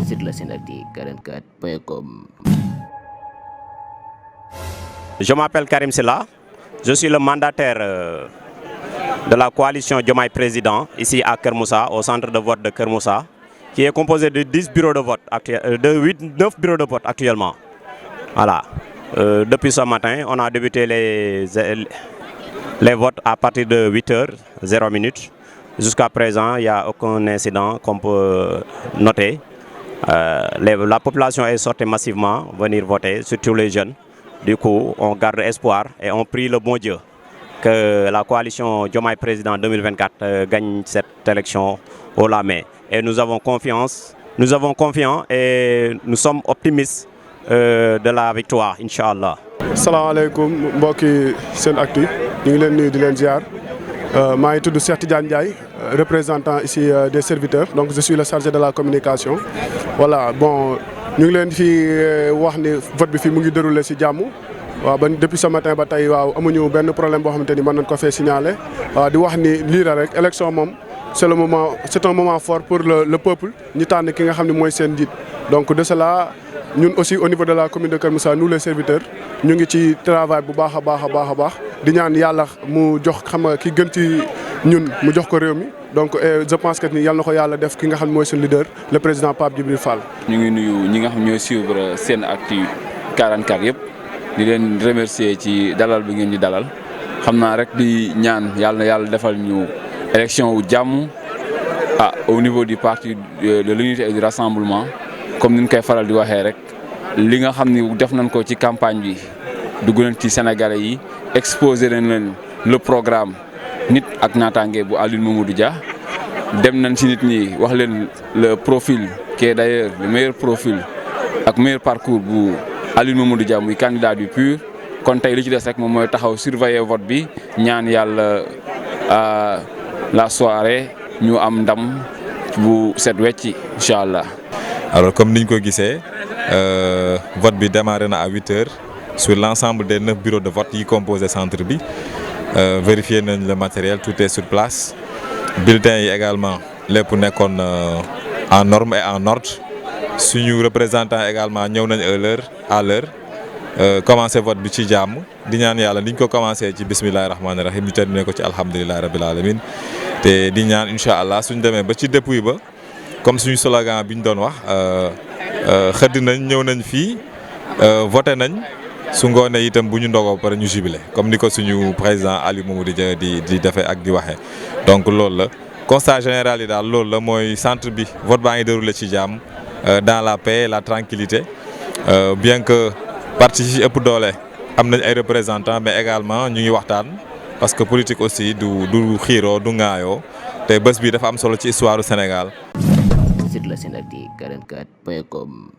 Visite le Senactu 44.com. Je m'appelle Karim Silla, je suis le mandataire de la coalition Diomaye Président ici à Kermoussa, au centre de vote de Kermoussa, qui est composé de 10 bureaux de vote, de 9 bureaux de vote actuellement. Voilà. Depuis ce matin, on a débuté les votes à partir de 8h00. Jusqu'à présent, il n'y a aucun incident qu'on peut noter. La population est sortie massivement venir voter, surtout les jeunes. Du coup, on garde espoir et on prie le bon Dieu que la coalition Diomaye Président 2024 gagne cette élection haut la main. Et nous avons confiance et nous sommes optimistes de la victoire, Inch'Allah. Salam alaikum, mbokki Senactu, ñu ngi leen nuyu di leen ziar. Maa ngi tudd Cheikh Tidiane Ndiaye, représentant ici des serviteurs, donc je suis le chargé de la communication. Voilà, bon, ñu ngi leen fi wax ni vote bi fi mu ngi déroulé ci jàmm. Waaw ba depuis ce matin ba tey waaw amuñu benn problème boo xamante ni mën nañ ko fee signaler. Waaw di wax ni lii la rek élection moom c'est un moment fort pour le peuple ñu tànn ki nga xam ne mooy seen njiit. Donc de cela ñun aussi au niveau de la commune de Keur Moussa nous les serviteurs ñu ngi ci travail bu baax a baax di ñaan yàlla mu jox xam nga ki gën ci ñun mu jox ko réew mi. Donc je pense que ni yàlla na ko yàlla def ki nga xam ne mooy suñu leader le président Pape Djibril Fall. ñu ngi nuyu ñi nga xam ñooy suivre Senactu 44 yëpp di leen remercier ci dalal bi ngeen di dalal xam naa rek di ñaan yàlla na yàlla defal ñu élection wu jàmm au niveau du parti de l'unité et du rassemblement comme ni ñu koy faral di waxee rek li nga xam ni def nañ ko ci campagne bi dugg nañ ci Sénégalais yi exposé nañ leen le programme nit ak naataange bu Aliou Mamadou Dia dem nañ ci nit ñi wax leen le profil qui est d'ailleurs le meilleur profil ak meilleur parcours bu Aliou Mamadou Dia muy candidat du PUR kon tey li ci des rek moom mooy taxaw surveiller vote bi ñaan yàlla la soirée ñu am ndam bu set wecci incha allah. Alors comme niñ ko gisee vote bi démarré na à 8h sur l'ensemble des 9 bureaux de vote yi composé centre bi. Vérifier nañ le matériel, tout est sur place. Bulletins yi également lépp nekkoon en norme et en ordre. Suñu représentant également ñëw nañ à l'heure commencé vote bi ci jàmm di ñaan yàlla niñ ko commencé ci bismillahi rahmaani rahim ñu terminé ko ci alhamdulillahi rabbil alamin te di ñaan incha allah suñ demee ba ci dépouille ba comme suñu slogan bi ñu doon wax xëdd nañ ñëw nañ fii voté nañ. su ngoonee itam bu ñu ndogoo pare ñu jubilé comme ni ko suñu président Aliou Mamadou Dia di defee ak di waxee donc loolu la constat général yi daal loolu la mooy centre bi vote baa ngi déroulé ci jàmm dans la paix la tranquillité bien que parti ci ëpp doole am nañ ay représentants mais également ñu ngi waxtaan parce que politique aussi du xiiroo du ŋaayoo te bés bi dafa am solo ci histoire du Sénégal. Visite le Senactu 44.com.